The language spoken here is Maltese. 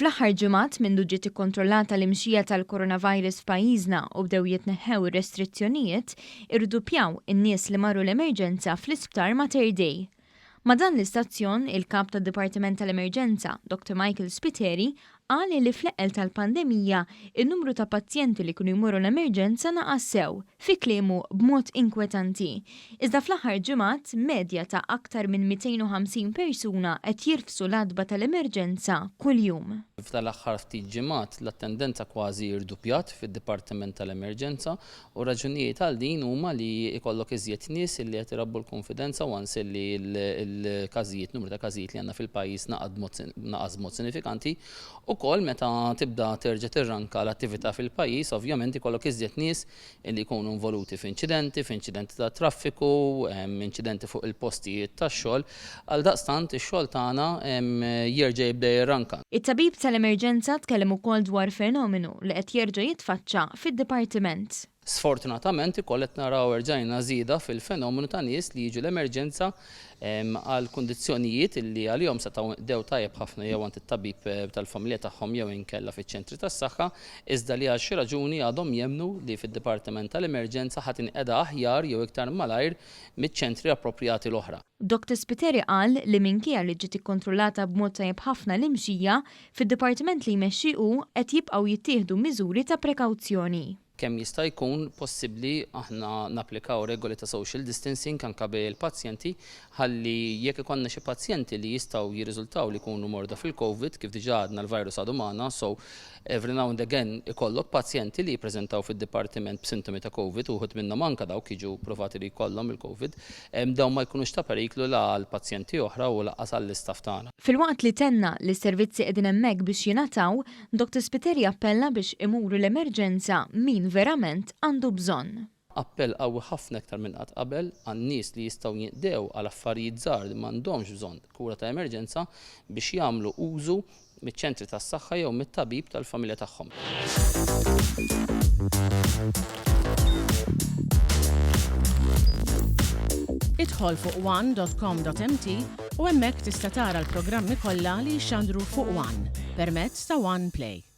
Fl-aħħar ġimgħat mindu ġiet ikkontrollata l-imxija tal-coronavirus f'pajjiżna u bdew jitneħħew ir-restrizzjonijiet, irduppjaw in-nies li marru l-emerġenza fl-Isptar Mater Dei. Ma' dan l-istazzjon, il-Kap tad-Dipartiment tal-Emerġenza, Dr Michael Spiteri, qal li fl-eqqel tal-pandemija, in-numru ta' pazjenti li kienu jmorru l-emerġenza naqas sew, fi kliemu b'mod inkwetanti. Iżda fl-aħħar ġimgħat, medja ta' aktar minn 250 persuna qed jirfsu l-għatba tal-emerġenza kuljum. F'dal-aħħar ftit ġimgħat, l-attendenza kważi rduppjat fid-Dipartiment tal-Emerġenza U raġunijiet għal din huma li jkollok iżjed nies li qed irabbu l-kunfidenza once li l-każijiet, numru ta' każijiet li għandna fil-pajjiż naqas b'mod sinifikanti. Ukoll meta tibda terġa' tirranka l-attività fil-pajjiż, ovvjament ikollok iżjed nies li jkunu involuti f'inċidenti, f'inċidenti tat-traffiku, inċidenti fuq il-postijiet tax-xogħol. Għaldaqstant ix-xogħol tagħna jerġa' jibda jirranka. It-tabib tal-emerġenza tkellem ukoll dwar fenomenu li qed jerġa' jitfaċċa fid-dipartiment. Sfortunatament ukoll qed naraw erġajna żieda fil-fenomenu ta' nies li jiġu l-emerġenza għal kundizzjonijiet li għalihom setgħu nqdew tajjeb ħafna jew għand it-tabib tal-familja tagħhom jew inkella fiċ-ċentri tas-saħħa iżda li għal xi raġuni għadhom jemmnu li fid-dipartiment tal-emerġenza ħa tinqeda aħjar jew iktar malajr miċ-ċentri approprjati l-oħra. Dr Spiteri qal li minkejja li ġiet ikkontrollata b'mod tajjeb ħafna l-imxija, fid-dipartiment li jmexxi hu qed jibqgħu jittieħdu miżuri ta' prekawzjoni. Kemm jista' jkun possibbli aħna napplikaw regoli ta' social distancing anke bejn il-pazjenti ħalli jekk ikollna xi pazjenti li jistgħu jirriżultaw li jkunu morda fil-Covid, kif diġà għadna l-virus għadu magħna, so Every now and again ikollok pazjenti li jippreżentaw fid-dipartiment b'sintomi ta' Covid, uħud minnhom anke dawk jiġu ppruvati li jkollhom il-Covid. Dawn ma jkunux ta' periklu la għal pazjenti oħra u lanqas għall-istaff tagħna. Filwaqt li tenna li s-servizzi qegħdin hemmhekk biex jingħataw, Dr Spiteri appella biex imur l-emerġenza min verament għandu bżonn. Appell qawwi ħafna iktar minn qatt qabel għan-nies li jistgħu jinqdew għal affarijiet żgħar li m'għandhomx bżonn kura ta' emerġenza biex jagħmlu użu miċ-ċentri tas-saħħa jew mit-tabib tal-familja tagħhom. Idħol fuq one dot com dot mt u hemmhekk tista' tara l-programmi kollha li jixxandru fuq one permezz ta' One Play.